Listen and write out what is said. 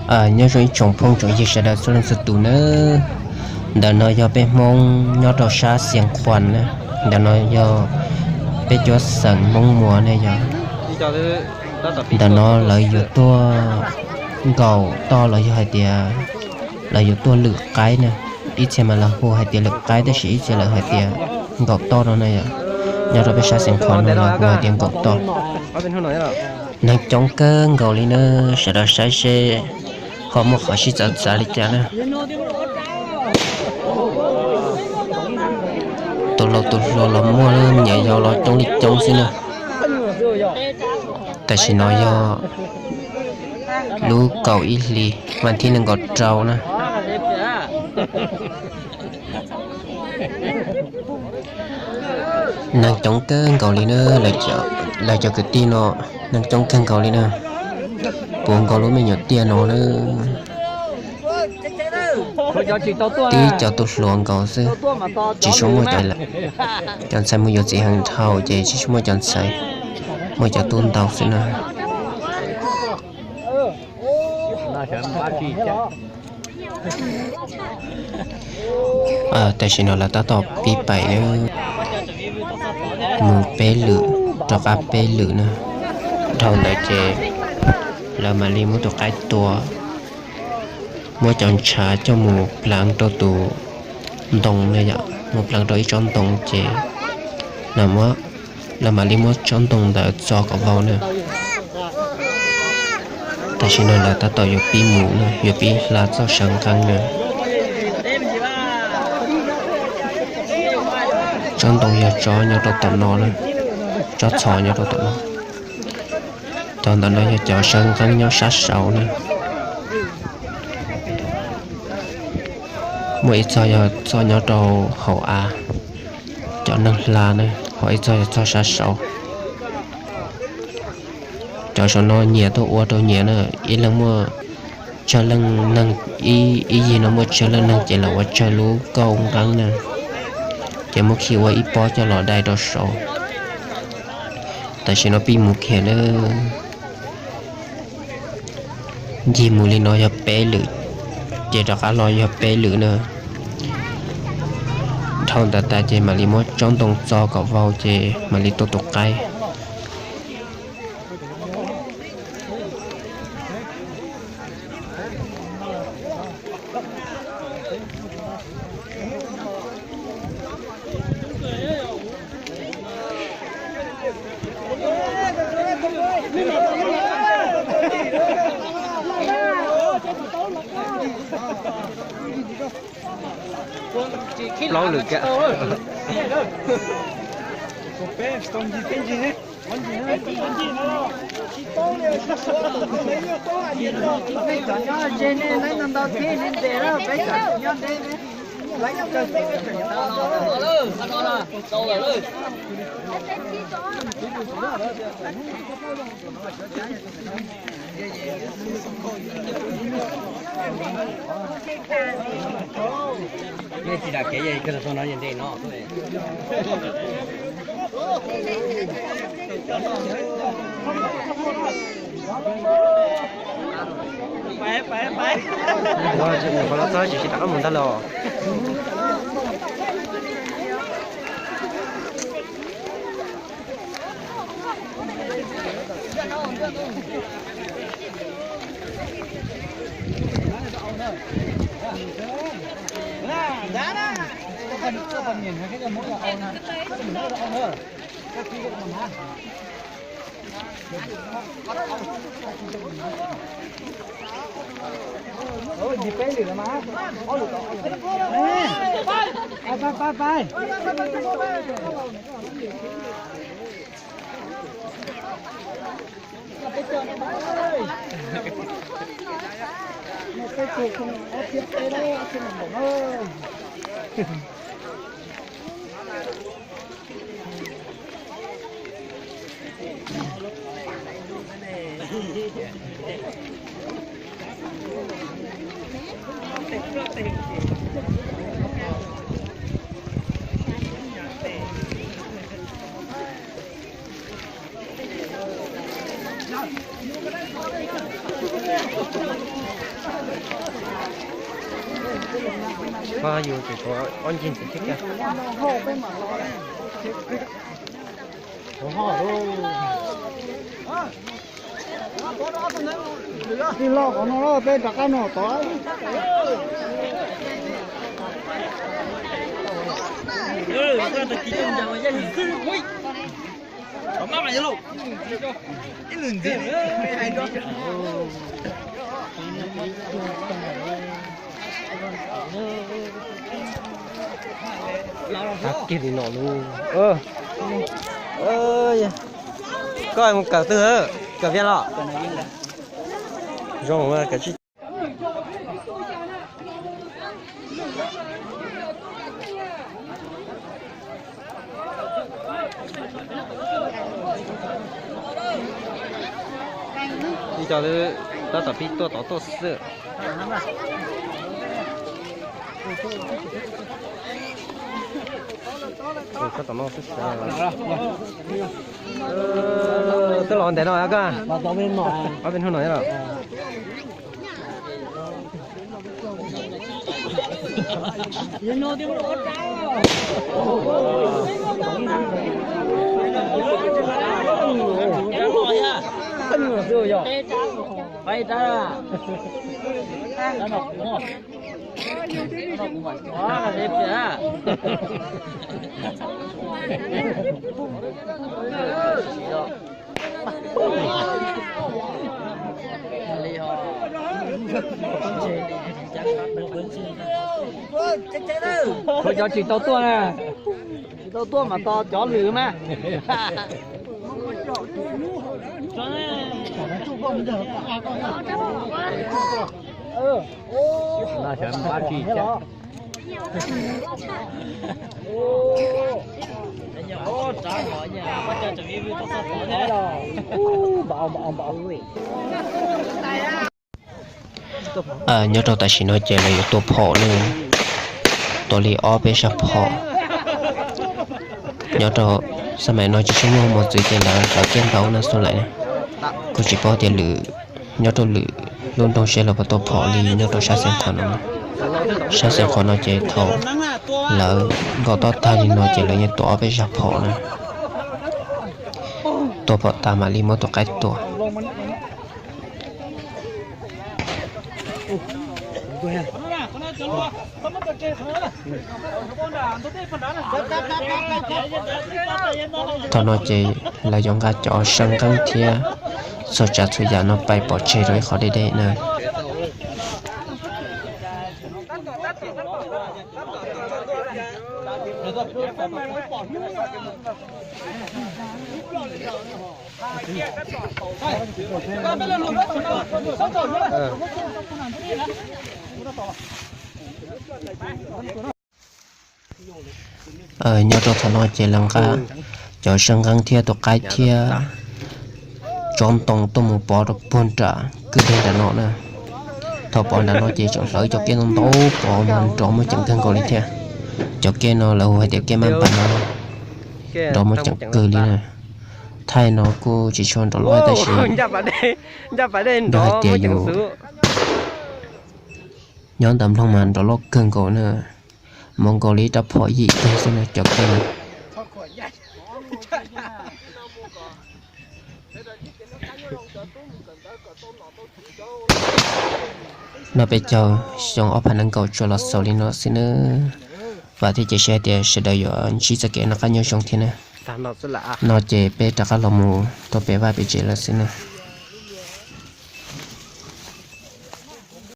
Nyob zoo ib tsoom phooj tsoom ywg sawv daws txhua leej txhua tus nawb. Ntawm no yog peb Hmoob nyob rau sab Xias Khuas na. Ntawm no yog peb cuab xeem Hmoob Muas ne yog. Ntawm no lawv yuav tuaj nkaum toj los yog hais tias lawv yuav tuaj lwm qaib na. Ib txhia mas lawv hu hais tias lwm qaib tab sis ib txhia lawv hais tias nkaum toj no na yog. Nyob rau peb sab Xias Khuas no lawv hu hais tias nkaum toj. Neeg coob kawg nkaus li na, sawv daws saib seb ho muaj qhov sib txawv txav li cas na. Tus laus tus hluas los muaj, me nyuam yaus los coob li coob xwb na. Tam sim no yog lub kaum ib hlis vas thib nees nkaum rau na. Neeg coob kawg nkaus li na, lawv cov kwv tij no neeg coob kawg nkaus li na. Puv nkaus lub me nyuam tiaj no na. Tib cov tus hluas nkaus xwb, tsis tshua muaj cov, cov ntxhais mus yuav txiv heev dhau ces tsis tshua muaj cov ntxhais, muaj cov tub ntau xwb na. Tam sim no lawv tab tom pib pais na, mus peb lwm, rov qab peb lwm na. Dhau ntawd ces lawv mam li muab tus qaib tua, muab cov ntshav coj mus pleev rau tus ntoo na yom, mus pleev rau ib tsob ntoo ces lawv mam li muab tsob ntoo ntawd txo kom vau na. Tam sim no lawv tab tom yuav pib mus na, yuav pib hla txoj saw nqeeb na. Tsob ntoo yog tsob nyob rau tom no na, tsob txho nyob rau tom no. Cov ntawm no yog cov saw nqeeb nyob sab saud na. Muaj ib txoj yog txoj nyob rau hauv av, cov neeg hla na, ho ib txoj yog txoj sab saud. Cov saum no nyias tuaj ua rau nyias na, ib leeg muaj tsawg leej neeg, ib yig no muaj tsawg leej neeg ces lawv ua tsawg lub kauj nqeeb na, ces muab khi ua ib pob coj los dai rau saud. Tam sim no pib mus kiag na. Ncig mus li no yog peb lwm, ces rov qab los yog peb lwm na. Dhau ntawd tas ces mam li muab tsob ntoo txo kom vau ces mam li tua tus qaib. Plaub lwm kiag. Nej tsis dam kev, koj tau no ntej no. Qhov no txog tsis tsis rov qab mus ntag los. Pab yus tseem tshuav ob ncig ntxiv thiab kiag. Tij laug, qhov no peb rov qab no tod. Tag kiag li no lub. Koj mus kawm twg, kawm Viaj los? Zoo kawm tsis Ib co tab tom pib tuaj tod tuaj xwb. Twb los ntev no koj? Ob peb hnub no los? Kuv cov tsis tau tuaj na, tsis tau tuaj mas tos cov lwm mas. Nyob rau tam sim no ces lawv yuav tua phom na, tua li ob peb zaj phom. Nyob rau xab maim no tsis tshua muaj mos txwv ces lawv hlawv kiag ntau na xwb lawm. Kuj tsis paub tias lwm, nyob rau lwm lub nroog seb lawv puas tua phom li nyob rau sab xeev qhov no. Sab xeev qhov no ces thaum lawv nkaum toj tag li no ces lawv yeej tua ob peb zaj phom na. Tua phom tas mam li muab tus qaib tua. Thaum no ces lawv yuav nqa cov sab nqeeb thiab txhua tsav txhua yam no pais pov tseg rau ib qho deb deb na. Nyob rau thaum no ces lawv nqa cov sab nqeeb thiab tus qaib thiab tsob ntoo tuaj mus pov rau puag nram kwj deg nram no na. Thaum pov nram no ces tseem hlawv cov kej ntau ntau pov mas nrov muaj ceem kawg nkaus li thiab. Cov kej no lawv hu hais tias kej maj npas no, nrov muaj ceem kawg li na. Thaij no kuj tsis tshua nrov loj tab sis yog hais tias yus nyob ntawm nploog mas nrov loj kawg nkaus na, mus nkaus li rab phom yim teg xwb na cov kej no. No peb caug xyoo ob phav nees nkaum tsuas los xaus li no xwb nawb. Vam thiab cia siab hais tias sawv daws yuav ntsib txoj kev noj qab nyob zoo thiab na. No ces peb rov qab los mus rau pem vaj pem tsev lawm xwb na.